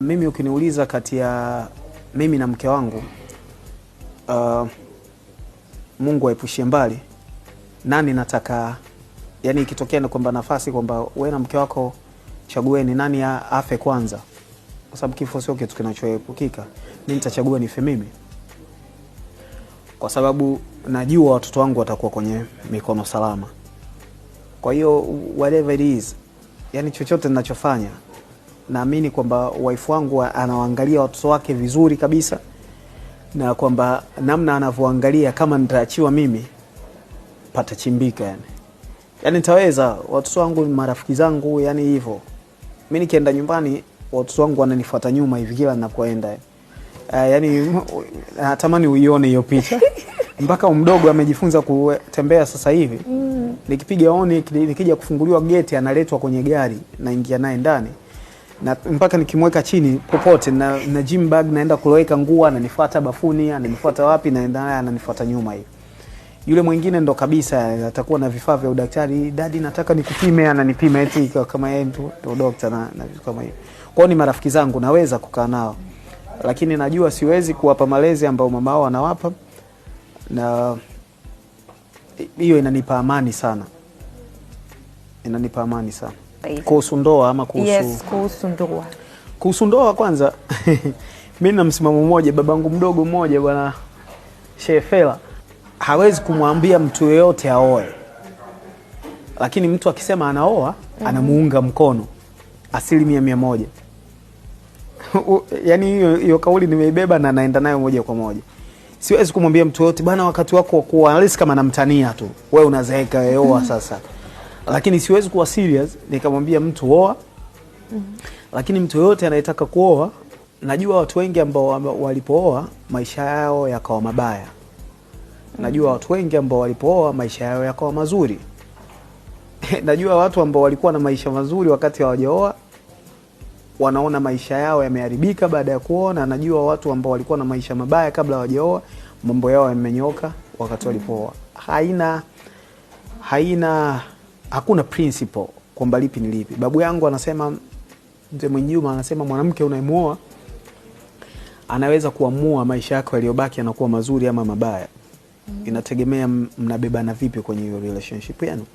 Mimi ukiniuliza kati ya mimi na mke wangu, Mungu aepushie mbali, nani nataka, yani ikitokea ni kwamba nafasi kwamba wewe na mke wako chagueni nani afe kwanza, kwa sababu kifo sio kitu kinachoepukika, mimi nitachagua nife mimi, kwa sababu najua watoto wangu watakuwa kwenye mikono salama. Kwa hiyo whatever it is, yani chochote ninachofanya naamini kwamba wife wangu anawaangalia watoto wake vizuri kabisa, na kwamba namna anavyoangalia, kama nitaachiwa mimi patachimbika, yani nitaweza. Watoto wangu ni marafiki zangu, yani hivyo. Mimi nikienda nyumbani watoto wangu wananifuata nyuma hivi kila ninapoenda. Yani natamani uione hiyo picha. Mpaka mdogo amejifunza kutembea sasa hivi. Nikipiga honi, nikija kufunguliwa geti analetwa kwenye gari, naingia naye ndani. Na mpaka nikimweka chini popote na gym bag naenda kuloweka nguo, ananifuata bafuni, ananifuata wapi, naenda naye ananifuata nyuma hivi. Yule mwingine ndo kabisa atakuwa na vifaa vya udaktari, daddy nataka nikupime, ananipima eti kama yeye ndo doctor na vitu kama hivyo. Kwao ni marafiki zangu, naweza kukaa nao, lakini najua siwezi kuwapa malezi ambayo mama wao anawapa, na hiyo inanipa amani sana. Inanipa amani sana. Kuhusu ndoa ama kuhusu... Yes, kuhusu ndoa. Kuhusu ndoa kwanza, mimi na msimamo mmoja, babangu mdogo mmoja bwana Sheikh Fela hawezi kumwambia mtu yeyote aoe. Lakini mtu akisema anaoa, anamuunga mkono 100%. Yaani hiyo kauli nimeibeba na naenda nayo moja kwa moja. Siwezi kumwambia mtu yote bana wakati wako wa kuoa, unless kama namtania tu, wewe unazeeka, wewe oa sasa. Lakini siwezi kuwa serious nikamwambia mtu oa. Lakini mtu yote anayetaka kuoa, najua watu wengi ambao walipooa maisha yao yakawa mabaya. Najua watu wengi ambao walipooa maisha yao yakawa mazuri. Najua watu ambao walikuwa na maisha mazuri wakati hawajaoa wanaona maisha yao yameharibika baada ya kuoa, na najua watu ambao walikuwa na maisha mabaya kabla hawajaoa mambo yao yamenyoka wakati walipooa. Hakuna principle kwamba lipi ni lipi. Babu yangu anasema, Mzee Mwinjuma anasema mwanamke unayemuoa anaweza kuamua maisha yako yaliyobaki yanakuwa mazuri ama mabaya. Inategemea mnabebana vipi kwenye hiyo relationship yenu.